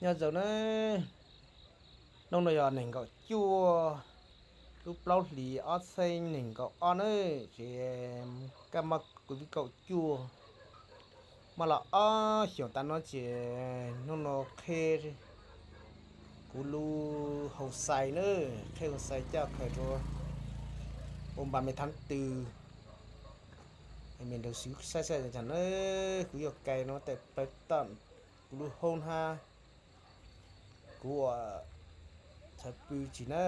Nyob zoo na, hnub no yog nees nkaum cuaj lub plaub hlis ob txhiab nees nkaum ob na, ces kaj mob covid kaum cuaj muaj los ob xyoos tas no ces hnub no qhia kuv lub hoo xais na, qhia hoo xais coj khaws rau ua npa me thab tw. Me nrog xwv saib saib na, kuv yuav kais no tes plaws tom kuv lub hoob hab kuv ua txhawv pw tsis na.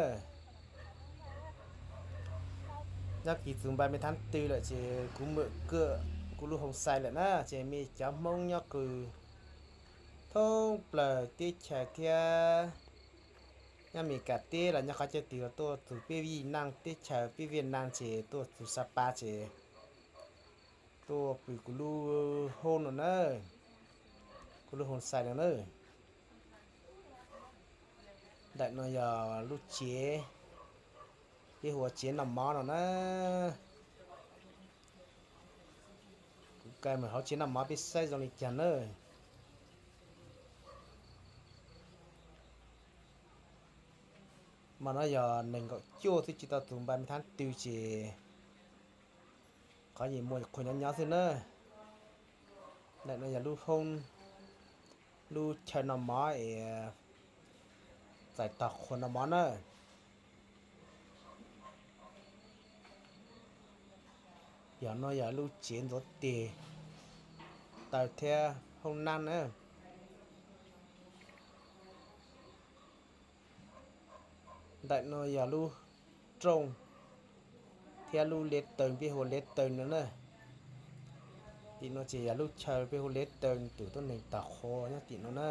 Nyob kis txus npa me thab tw lawm ces kuv mam kawm kuv lub hoo xais lawm na, ces me cov Hmoob nyob kws thoob plaws teb chaws thiab nyob Amelikas teb los nyob qhov chaw twg los tuaj txug peb Vij Nam teb chaws, peb Vij Nam ces tuaj txug Sapa ces tuaj pw kuv lub hoob no na, kuv lub hoo xais no na. Ntawm no yog lub tsev, peb hu ua tsev noj mov no na. Kuv kais mus hauv tsev noj mov peb saib zoo li cas na. Mas no yog nees nkaum cuaj twb tsis tau txus npa me thab tw ces qhov yeej muaj qhuas nyob nyob xwb na. Ntawm no yog lub hoob, lub chaw noj mov es txais tog qhua noj mov na. Yog no yog lub tsev ntxuav tes taw thiab hoob nab na. Ntawm no yog lub rooj thiab lub lev taw peb hu ua lev taw no na. Tim no ces yog lub chaw peb hu ua lev taw, tus tuab neeg tog qhua nyob tim no na.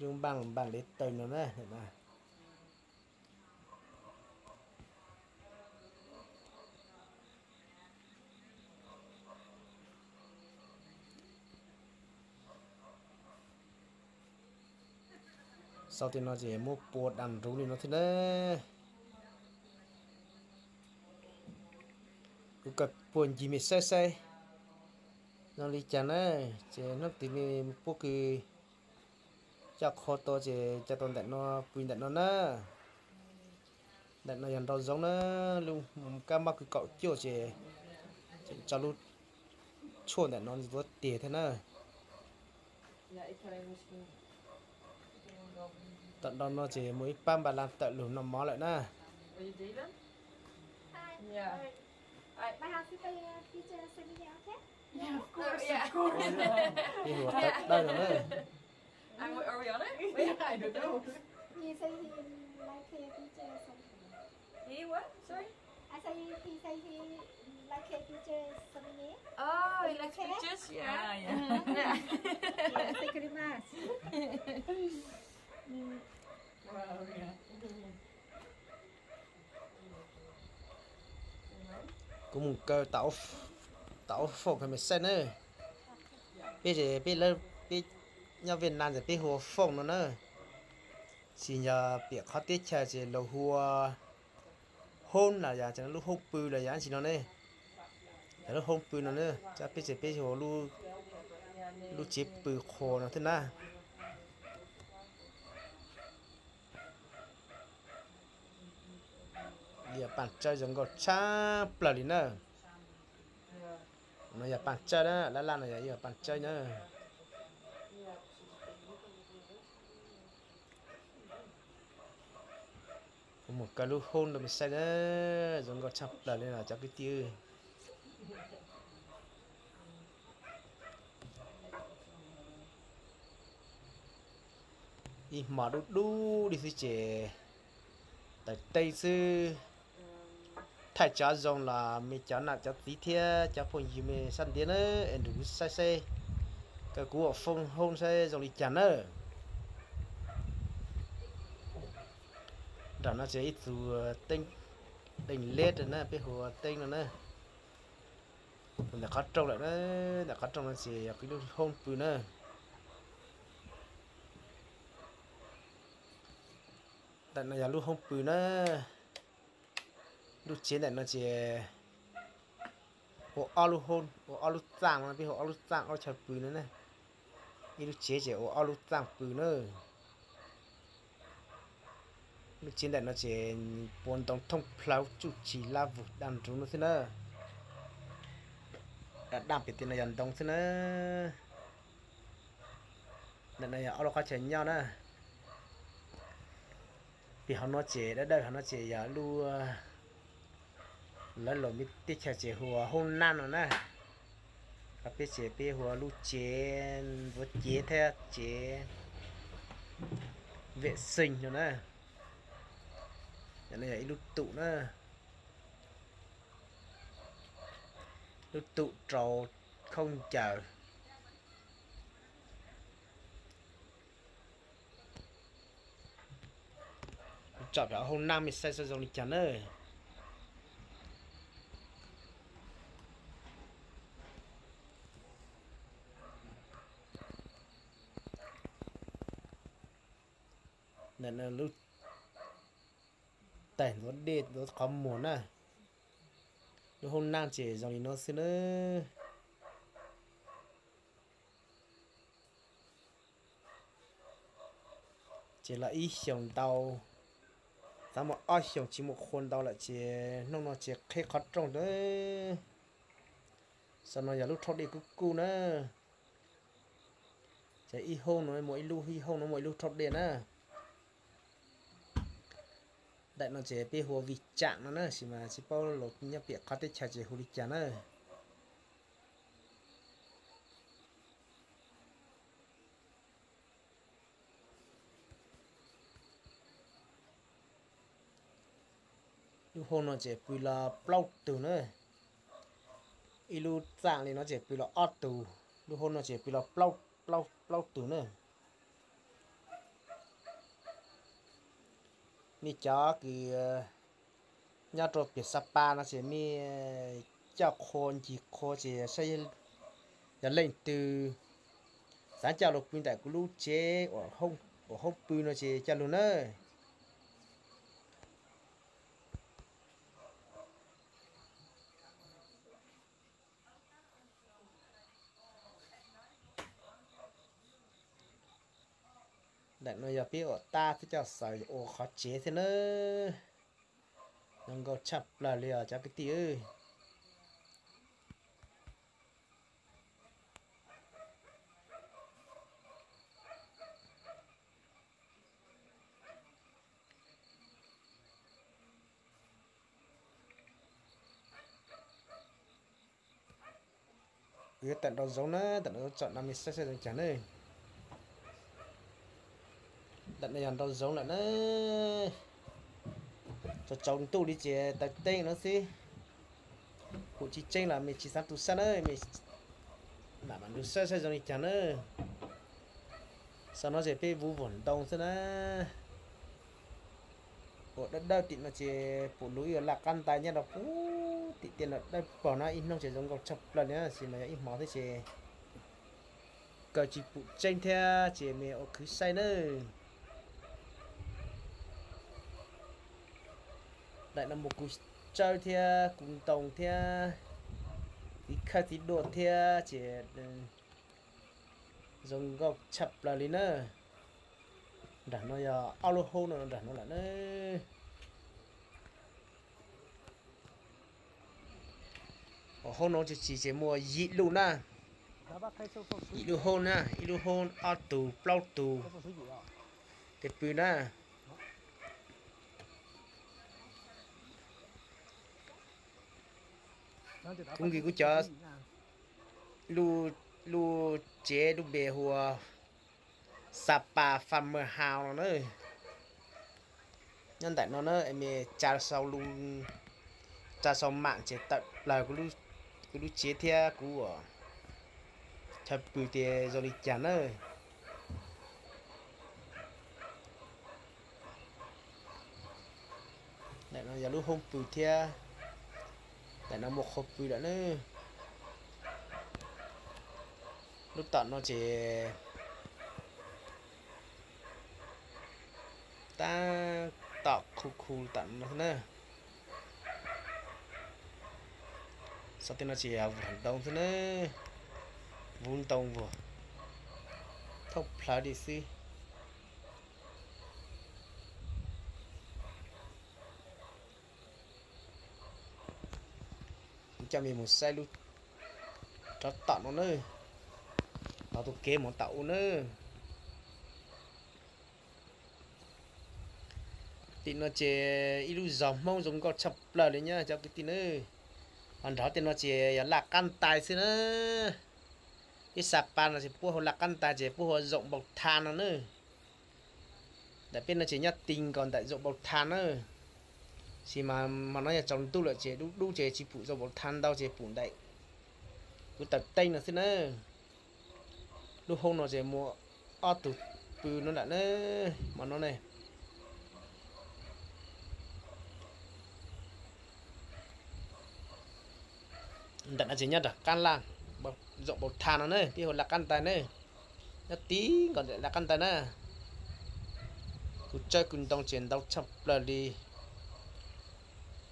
Lub npaaj npaaj lev taw no na. Sau tej no ces muab pua dam nruv li no thiab na. Kuv kawm puag ncig mej saib saib zoo li cas na, ces hnub twg mej puab kws coj qhua tau ces coj tau ntawm no pw ntawm no na. Ntawm no yog nraum zoov na, lub kab mob kws kaum cuaj ces tseem tso lub tshuaj ntawm no ntxuav tes thiab na. Tom no no ces mus ib pab npaj las tawm lug noj mov lawm na. Ib hu tawb dawb no na. Kuv mus kaw tau ub fooj kha me saib na. Peb es peb lawv peb nyob Vij Nam ces peb hu ua fooj no na. Tsis yog piam qhov teb chaws ces luag hu ua hoob los yog lub hoob pw los yog dab tsi no ne. Yog lub hoob pw no na, cov peb ces peb hu ua lub tsev pw qhua no thiab na. Yog paaj tsawb zoo nkauj tshaj plaws li na. No yog paaj tsawb na, lab laj no yog ib yam paaj tsawb na. Kuv mus kaw lub hoob rau mej saib na, zoo nkauj tshaj plaws li no cov kwv tij. Ib hmo dub dub li xwb ces taws teb xwb. Thaij tso zoo los mej cov nam cov txiv thiab cov phooj ywg mej sab ntiab na, es nrug kuv saib saib, kawm kuv ua fooj hoob saib zoo li cas na. Nram no ces ib txug teeb, deej leb na, peb hu ua teeb no na. Ntawm qhov rooj lawm na, ntawm qhov rooj no ces yog kuv lub hoob pw na. Ntawm no yog lub hoob pw na. Lub tsev ntawm no ces Ua ob lub hoob, ua ob lub txaj no, peb hu ob lub txaj ob lub chaw pw no na. Ib lub tsev ces ua ob lub txaj pw na. Lub tsev ntawm no ces puas ntoo thooj plaws tsuj tsis laj vwg daj nruv no xwb na. Daj daj pem tim no yog ntoo xwb na. Ntawm no yog ob lub qhov chaw nyob na. Pem hauv no ces dawb dawb hauv no ces yog lub, lawv los teb chaws ces hu ua hoob nab no na. Ho peb ces peb hu ua lub tsev ntxuav cev thiab tsev vem xeej no na. Ntawm no yog ib lub tum na, lub tum rau khaub ncaws. Tsom pem hauv nab mej saib saib zoo li cas na. Ntawm no lub taig ntxuav dej ntxuav qhov muag na. Lub hoob nab ces zoo li no xwb na. Ces los ib xyoos ntau, xav muaj ob xyoos tsis muaj qhua ntau lawm ces hnub no ces qheb qhov rooj lawm. Saum no yog lub rhaub dej kuj kuj na. Ces ib hoob no muaj ib lub, ib hoob no muaj ib lub rhaub dej na. Daim no ces peb hu ua vij tsam no na, tab sis mas tsis paub los nyob pem qhov teb chaws ces hu li cas na. Lub hoob no ces pw los plaub tug na. Ib lub txaj li no ces pw los ob tug, lub hoob no ces pw los plaub, plaub, plaub tug na. Nej cov kws nyob rau pem Sapa no ces mej coj qhua ncig qhua ces saib yog leej twg xav coj los pw ntawm kuv lub tsev uas hoob pw no ces coj lug na. Ntawm no yog peb ua tab peb coj xaws ua qhov tsev thiab na. Zoo nkauj tshaj plaws li os cov kwv tij. Kuv yuav tawm nraum zoov na, tawm nraum zoov tsom no mej saib saib zoo cas na. Ntawm no yog nraum zoov lawm na. Tsaus tsaus ntuj li ces taws teeb no xwb. Kuv tsis tseeb los mej tsis xav tu saib na, mej mam mam nrug saib saib zoo li cas na. Saum no ces peb vuv vuag ntoo xwb na. Ua dawb dawb tim no ces pum lug ib laj qab ntais nyob rau pem tim tej no dawb paug na, ib hnub ces zoo nkauj tshaj plaws li na, tab sis mas yog ib hmo thiab ces kaw tsis pum tseeb thiab ces mej ua khwv saib nawb. Daim no muaj kuv tsawb thiab kuv ntoo thiab txiv khawb txiv duaj thiab ces zoo nkauj tshaj plaws li na. Nram no yog ob lub hoob no nram no lawm na. Hoob no tsis tsis ces muaj yim lub na. Yim lub hoob na, ib lub hoob ob tug plaub tug tej pw na. Kuv nqis kuv cov lub tsev lub npe hu ua Sapa Farmer House no na. Nyob ntawm no na, mej tsa sau, tsa sau mam ces tawm plaws kuv lub tsev thiab kuv chaw pw tias zoo li cas na. Ntawm no yog lub hoob pw thiab, ntawm no muaj qhov pw lawm na. Lub tom no ces tab tom khu khu tom no na. Tej no ces vuag ntoo xwb na, vuv ntoo vuag thoob plawg li xwb. Kuv coj mej mus saib lub rov tom no na, tau tus kev mus tom u na. Tim no ces ib lub zos Hmoob zoo nkauj tshaj plaws li nyab cov kwv tij na. Ho nrog tej no ces yog laj qab ntais xwb na. Ib Xa Pa no ces puab hu laj qab ntais ces puab hu Zoom Npau Tha no na. Ntawm peb no ces nyob ti nkaus ntawm Zoom Npau Tha na. Tab sis mas hmo no yog tsaus ntuj lawm ces dub dub ces tsis pum Zoom Npau Tha ntau ces pum ntawm kuv taw teeb no xwb na. Lub hoob no ces muaj ob tug pw no lawm na, hmo no ne. Ntawm no ces nyob nram qab laj Zoom Npau Tha no na, peb hu laj qab ntais na. Nyob ti nkaus ntawm laj qab ntais na. Kuv tsawb kuv ntoo ces ntau tshaj plaws li.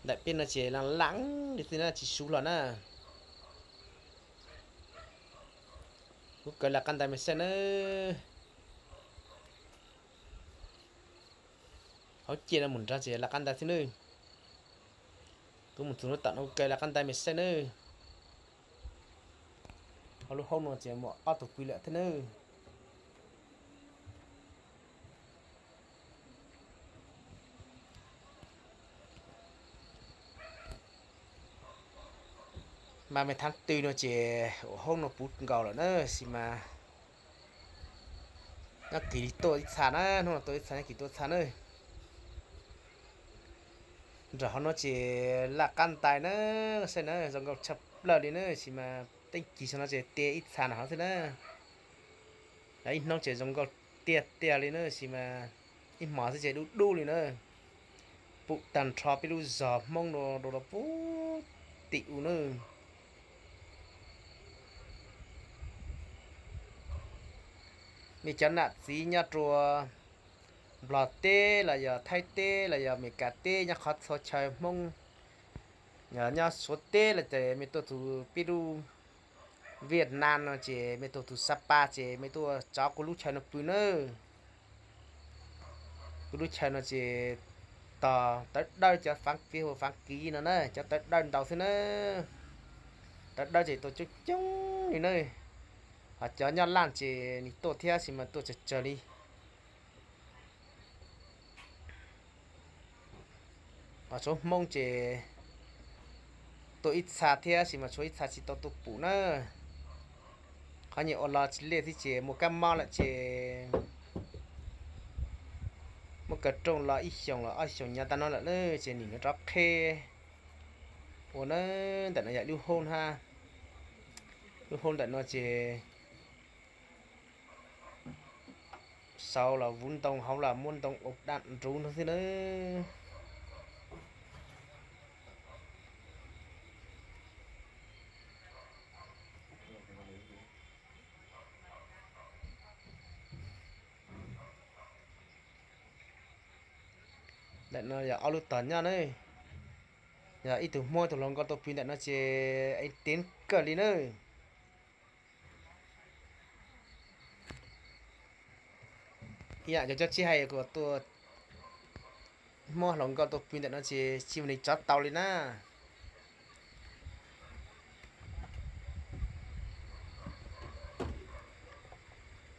Ntawm peb no ces laj laj li xwb na, tsis suv hlo na. Kuv kaw laj qab ntais mej saib nawb. Hauv ceg no mus nrad ces laj qab ntais xwb nawb. Kuv mus txug lub tom no kuv kaw laj qab ntais mej saib nawb. Hauv lub hoob no ces muaj ob tug pw lawm thiab nawb. Mas mej thab tw no ces ua hoob no puv nkaus lawm na, tab sis mas nyob kis li tuaj ib txha na, hnub no tuaj ib txha, nyob kis tuaj ib txha na. Nram hauv no ces laj qab ntais na, saib na, zoo nkauj tshaj plaws li na, tab sis mas teeb kis saum no ces tiaj ib txha nram hauv xwb na. Yog ib hnub ces zoo nkauj tiag tiag li na, tab sis mas ib hmos xwb ces dub dub li na. Pum tag nrho peb lub zos Hmoob no rau rau puag tim u na. Mej cov nam txiv nyob rua Nplog teb los yog Thaib teb los yog Amelikas teb, nyob qhov txhua chaw Hmoob, nyob Suav teb los ces mej tuaj tug peb lub Viaj Nam no ces mej tuaj tug Xa Pa ces mej tuaj tso kuv lub chaw no pw nawb. Kuv lub chaw no ces tog tawv dawb, cov faav kiv hu faav kiv no na, cov tawv dawb ntau xwb na. Tawv dawb ces tuaj coob coob li na. Ho cov nyob laj ces nws tuaj thiab, tab sis mas tuaj tsawg tsawg li. Ho tshuav Hmoob ces tuaj ib txha thiab, tab sis mas tshuav ib txha tsis tau tuaj pum na. Qhov nyias ua los tsis lej thiab ces muaj kab mob lawm ces muab kaw rooj los ib xyoos los ob xyoos nyob tag no lawm na, ces nim no rov qheb ua na. Ntawm no yog lub hoob hab, lub hoob ntawm no ces sau los vuv ntoo, hauv los muab ntoo ua daj nruv no xwb na. Ntawm no yog ob lub tog nyob na. Yog ib tug Hmoob ib tug hluas nkauj tuaj pw ntawm no ces ib teev kawg li na. Ib yam cov tsis hais kuv tuaj, Hmoob hluas nkauj tuaj pw ntawm no ces tsis muaj neeg tso tau li na.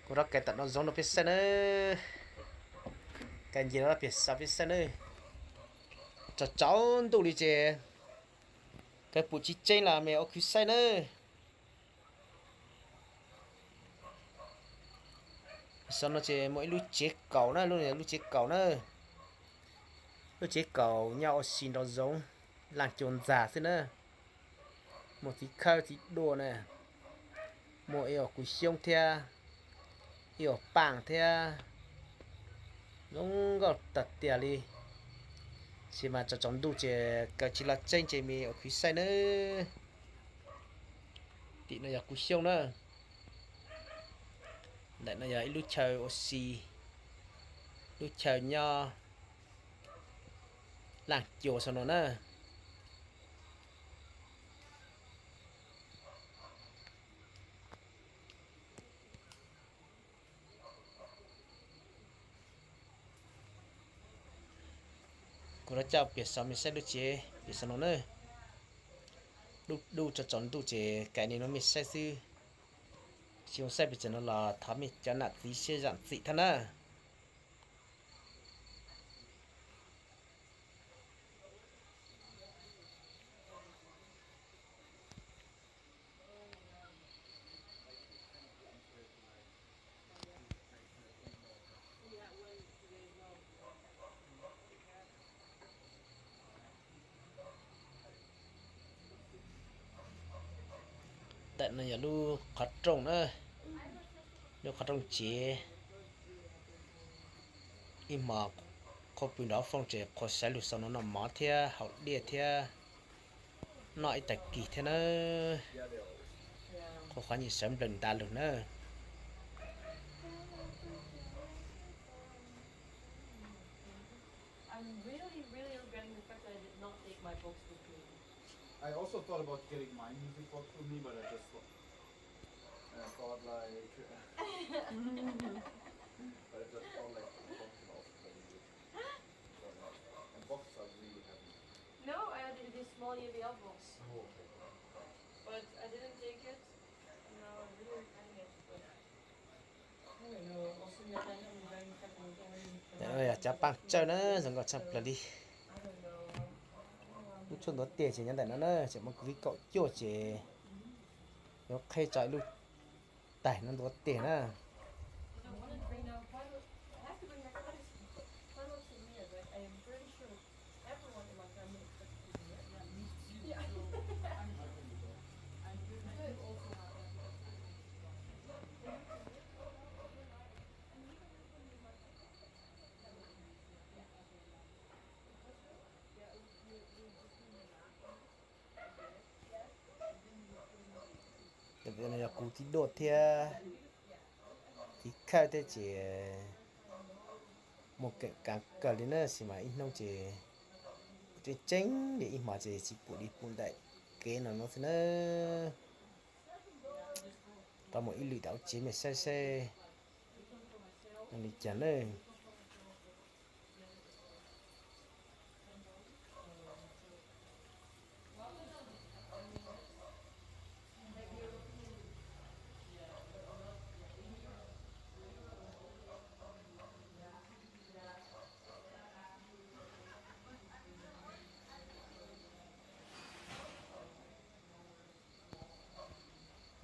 Kuv rov kaw tom no zoov rau peb saib nawb. Kaw nce rau pem saum peb saib nawb. Tsaus tsaus ntuj li ces kaw pum tsis tseeb los mej ua khwv saib nawb. Saum no ces muaj ib lub tsev kaum na, lub no yog lub tsev kaum na. Lub tsev kaum nyob ua si nraum zoov, laaj cua ntxag xwb na. Muaj txiv khawb txiv duaj na, muaj ib os kuv xyoob thiab, ib os paaj thiab, zoo nkauj tag tiag li. Tab sis mas tsaus tsaus ntuj ces kaw tsis los tseeb ces mej ua khwv saib nawb. Tim no yog kuv xyoob na. Ntawm no yog ib lub chaw ua si, lub chaw nyob laaj cua saum no na. Coj piav xov mej saib lub tsev piav xov no na. Dub dub tsaus tsaus ntuj ces kav li no mej saib xwb. Tsis zoo saib pes tsawg no los thov mej cov nam txiv siab zam txim thiab na. Ntawm no yog lub qhov rooj na, lub qhov rooj tsev. Ib hmos qhuav pw nrov fooj ces qhuav saib lug xaus no noj mov thiab haus diaj thiab noj ib tag kis thiab na. Qhuav qhov nyiaj sawv nplawg nta lug na. I'm really, really regretting the fact that I did not take my books with me. I also thought about getting my music box with me, but I just thought, I thought like, but I just thought like the box should also play music. So, yeah. And boxes are really heavy. No, I had this small E V L box. Oh, okay. But I didn't take it, and now I'm really regretting it. But Yog cov paaj tsawj na, zoo nkauj tshaj plaws li. Lub tshuaj ntuav tiag ces nyob ntawm no na, tseem muaj kwv tij kaum cuaj ces yuav qheb tso ib lub taig no ntuav tiag na. Yog kuv tij duaj thiab tij khawj thiab ces muaj keem kaav kawg li na, tab sis mas ib hnub ces tseeb tseeb ces ib hmos ces tsis pum li pum ntaim kev no no xwb na. Rov mus ib lwm tom tsev mej saib seb zoo li cas na.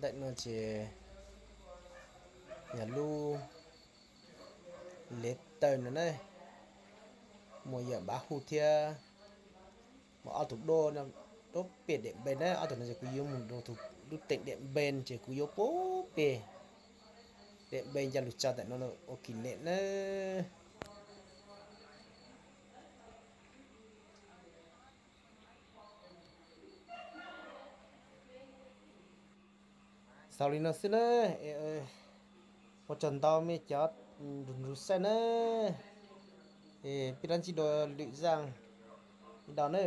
Ntawm no ces yog lub lev taw no na, muaj yawm npav hu thiab muaj ob tug duab, duab pem Diam Npej na, ob tug no ces kuv yuav mus rau tus lub teem Diam Npej ces kuv yuav puag pem Diam Npej nco lug tso ntawm no ua kis niam na. Xaus li no xwb na, ua tsaug ntau mej cov nrug nrug saib na, peb rov ntsib dua lwm zaj ib dau na.